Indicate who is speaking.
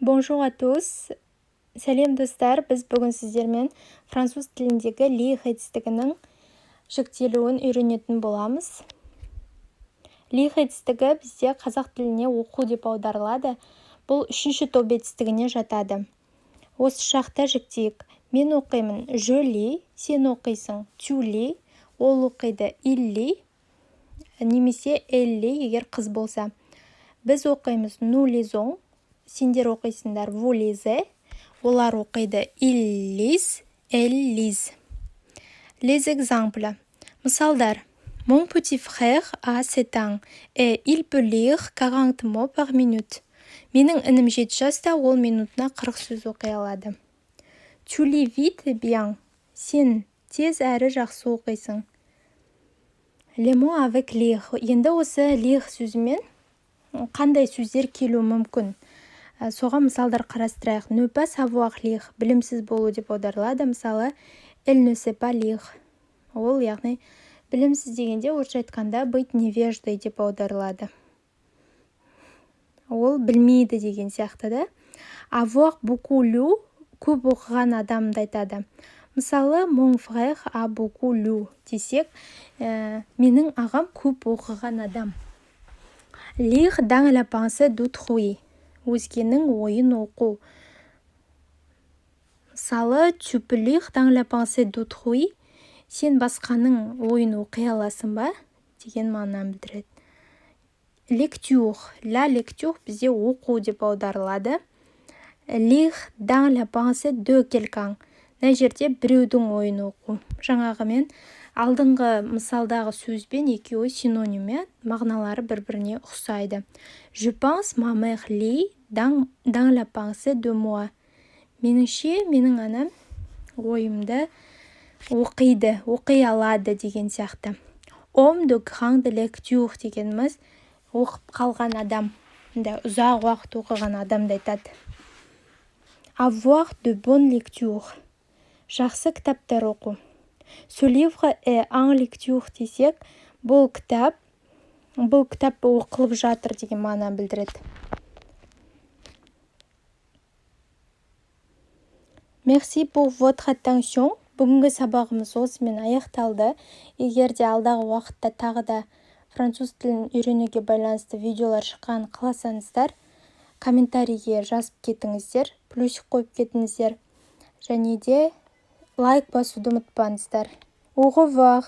Speaker 1: Bonjour à tous! Сәлем, достар! Біз бүгін сіздермен француз тіліндегі lire етістігінің жіктелуін үйренетін боламыз. Lire етістігі бізде қазақ тіліне оқу деп аударылады. Бұл үшінші топ етістігіне жатады. Осы шақта жіктейік. Мен оқимын, je lis, сен оқисың, tu lis, ол оқиды, il lit немесе elle lit, егер қыз болса. Біз оқимыз, nous lisons, сендер оқисыңдар, vous lisez, олар оқиды, ils lisent, elles lisent. Les exemples. Мысалдар. Mon petit frère a 7 ans et il peut lire 40 mots par minute. Менің інім 7 жаста, ол минутына 40 сөз оқи алады. Tu lis vite et bien. Сен тез әрі жақсы оқисың. Les mots avec lire. Енді осы lire сөзімен қандай сөздер келуі мүмкін? Соған мысалдар қарастырайық. Ne pas savoir lire, білімсіз болу деп аударылады. Мысалы, elle ne sait pas lire. Ол, яғни, білімсіз дегенде, орысша айтқанда, быть невеждой деп аударылады. Ол білмейді деген сияқты да. Avoir beaucoup lu, көп оқыған адамды айтады. Мысалы, mon frère a beaucoup lu десек, менің ағам көп оқыған адам. Lire dans la pensée d'autrui, өзгенің ойын оқу. Мысалы, tu peux lire dans la pensée d'autrui, сен басқаның ойын оқи аласың ба деген мағынаны білдіреді. Lecture, la lecture бізде оқу деп аударылады. Lire dans la pensée de quelqu'un, мына жерде біреудің ойын оқу. Жаңағымен, алдыңғы мысалдағы сөзбен екеуі синоним, иә, мағыналары бір біріне ұқсайды. Je pense, ma mère lit dans la pensée de moi. Меніңше, менің анам ойымды оқиды, оқи алады деген сияқты. Homme de grande lecture дегеніміз оқып қалған адам, мындай ұзақ уақыт оқыған адамды айтады. Avoir de bonnes lectures, жақсы кітаптар оқу. Ce livre est en lecture десек, бұл кітап оқылып жатыр деген мағынаны білдіреді. Merci pour votre attention. Бүгінгі сабағымыз осымен аяқталды. Егер де алдағы уақытта тағы да француз тілін үйренуге байланысты видеолар шыққанын қаласаңыздар, комментарийге жазып кетіңіздер, плюсик қойып кетіңіздер және де лайк басуды ұмытпаңыздар. Au revoir.